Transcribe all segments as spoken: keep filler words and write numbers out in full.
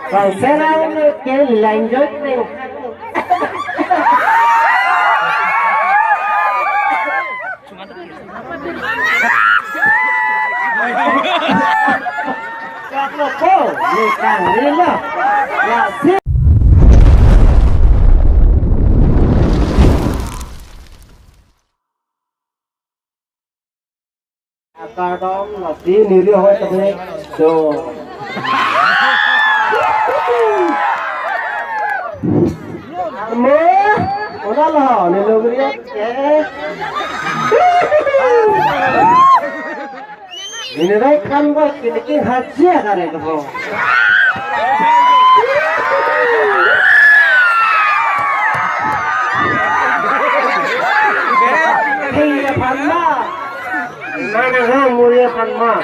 Konserang ke lanjut ning. Chaklo po, ni kang ni lo. Ya, si. Akardom, nasi niri hoi tadi. Do. Mo, udah lo, ni lo beri, eh. Ini baik kan, buat kini kin haji ya, kare ko. Hei, ya, phan ma. Nang, nang, ha, muri ya, phan ma.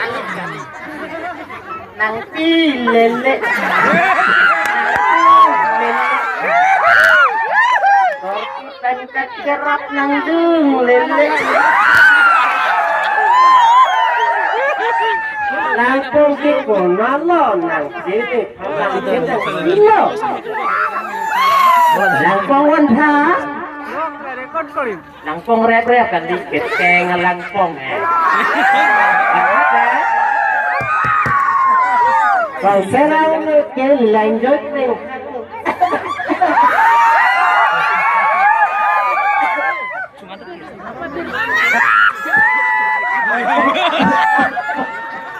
Nangpi lele. Lele. Pen kacherap nangdung lele. Langpong ke konat lo, nang ke, nang ke nang ke lo. Langpong wan tha. Langpong rep rep kan di keteng langpong, eh. Konserang ke lanjut ning.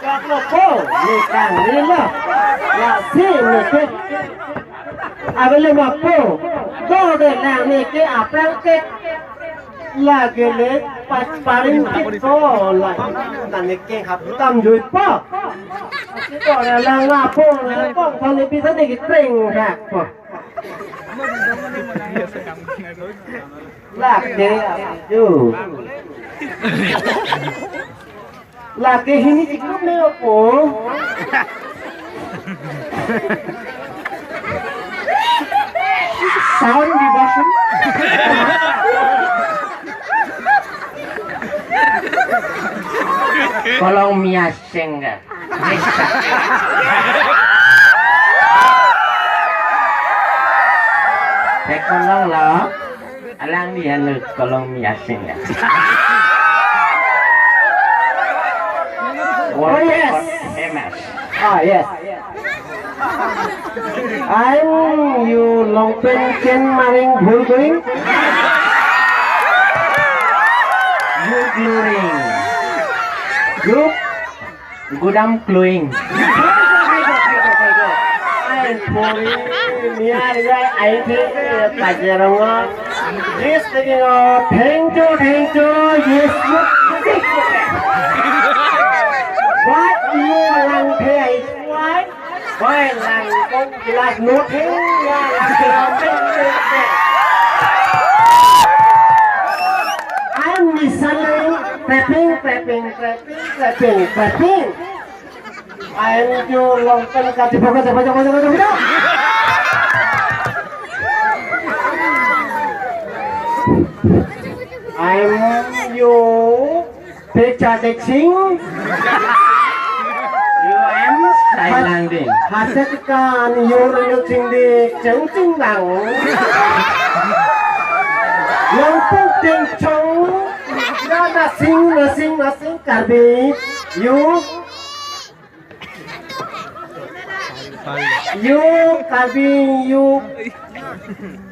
Chaklo po, ni kang ni lo. Ya, si ni ke. Abele ma po. Do de lang ni ke apel ke. Lagi le pas paling kito la. Nani ke hap tam jui po. Kito la lang la po, la po, kali bisa ni kitreng hak po. Lagi, ayo. Lagi hini chiklo me apo. Sound devotion. Kolong mia sengga. Tekolong lo. Alang di anu kolong mi asing ya. Oh, yes. Famous. Ah, yes. Ain, you longpen ken maring bhul going. You ignoring. You Gudam klowing. Ai, pori, niar, niar, ai, the, eh, pajarong, oh. Yes, thank you, thank you, yes, what you lang the, ai, why? Why lang, kong glass no the, ya, lang the, lang the. I'm listening, prepping, prepping, prepping. Clapping, clapping. Ain jo longpen kati phoka japa japa japa japa. Ain jo pecha deching. U M Thailand ding. Haset kan yo yo ching de cheng ching dang. Longpen ting chong. Ya, nothing, nothing, nothing, Karbi. You, you, Karbi, you.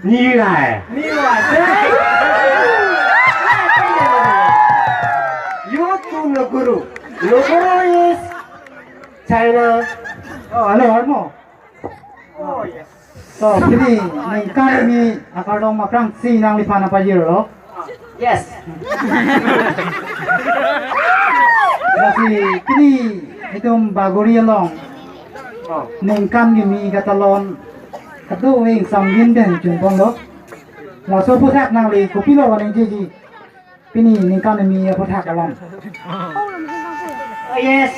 Ni rai. Ni rai. You to Naguru. Naguru is China. Oh, hello, hello. Oh, yes. So, pini ningkan kimi akardom aphrangsi nangliphan pajirlo. Yes. Lasi pini itum Bagori along. Oh. Ningkan kimi katalon kado ing samgin den chunpon lo. Laso aphuthak nangli kopilo ningjeji. Pini ningkan kimi aphuthak along. Oh, yes.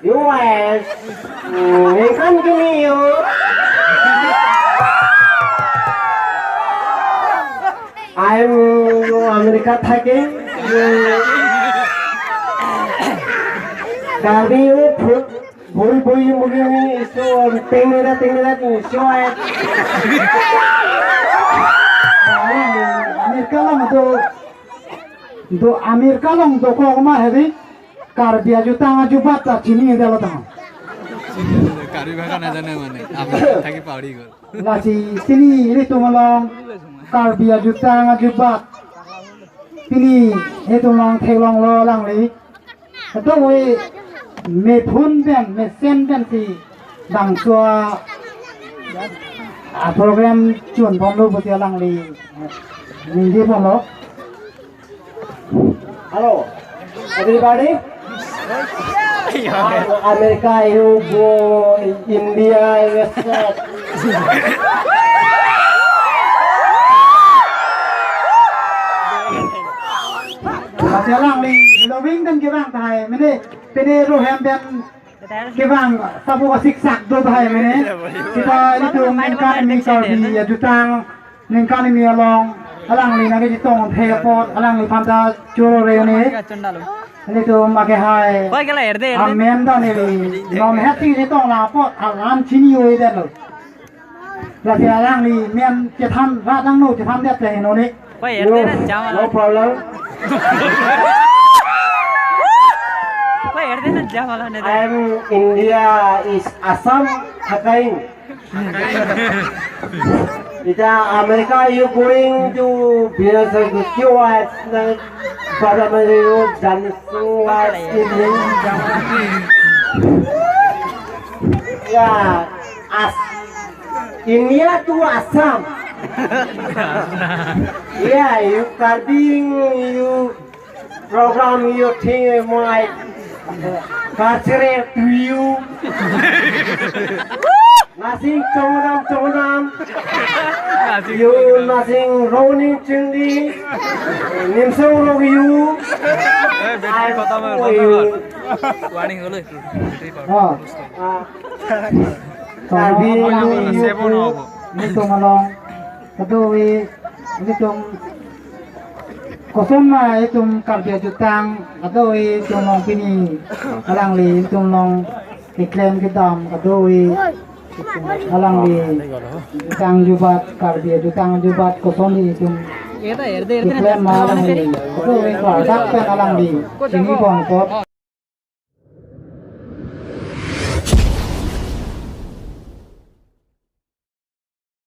U S, mm, ningkan kimi yo. I'm America থাকি. Karbi u phu-, Bui bui muli ni isu, tengnera tengnera ni isu ai. Amerika along do, do Amerika along dokok ma hedi, Karbi ajutang ajubat ta chinidetlo tang. Karbi bhasha na jane mane, apni thaki pauri gol. Lasi pini ilitum along Karbi ajutang ajubat, pini ilitum along theklonglo alangli. Kadokave mephun pen, mesen pensi bangso a program chun ponlo pusi alangli ningje ponlo. Hello, everybody. America, you go, India, U S A. Lasi alangli, lo wing dan kevang tahai, mene, pene rohem dan kevang, sabo ka siksak do tahai mene. Kita ilitum ningkan hini Karbi ajutang, ningkan hini along, alangli nangkachetong thek apot, alangliphan ta choro re ne. Ilitum ake hai. Koi kala erde, erde. Amen ta neli, non het si chetong la apot, alam chini oi detlo. Lasi alangli men chethan ra tangno, chethandet te heno ne. Koi erde na jam ala. No problem. Koi erde na jam ala ne. I am India is Assam Hakain. Ita America, you going to Binasagu kiwa Paramayo Jansu was in. Yeah, as India to Assam. Yeah, you Karbi, you program, you thing, my culture to you. Nasing chongnam chongnam. You nasing roning chingdi. Nimsong rong you. Eh, battery khatam hai, bond kar. Warning holo. Ah. Ah. Karbi, Karbi, you, you, you, ilitum along, kadokave, ilitum, koson ma ilitum Karbi ajutang, kadokave ilitum along pini, alangli ilitum along keklem kedam, kadokave, alangli, jutang jubat, Karbi ajutang jubat, koson ilitum, keklem ma alangli, kadokave klardak pen alangli, chini pon apot,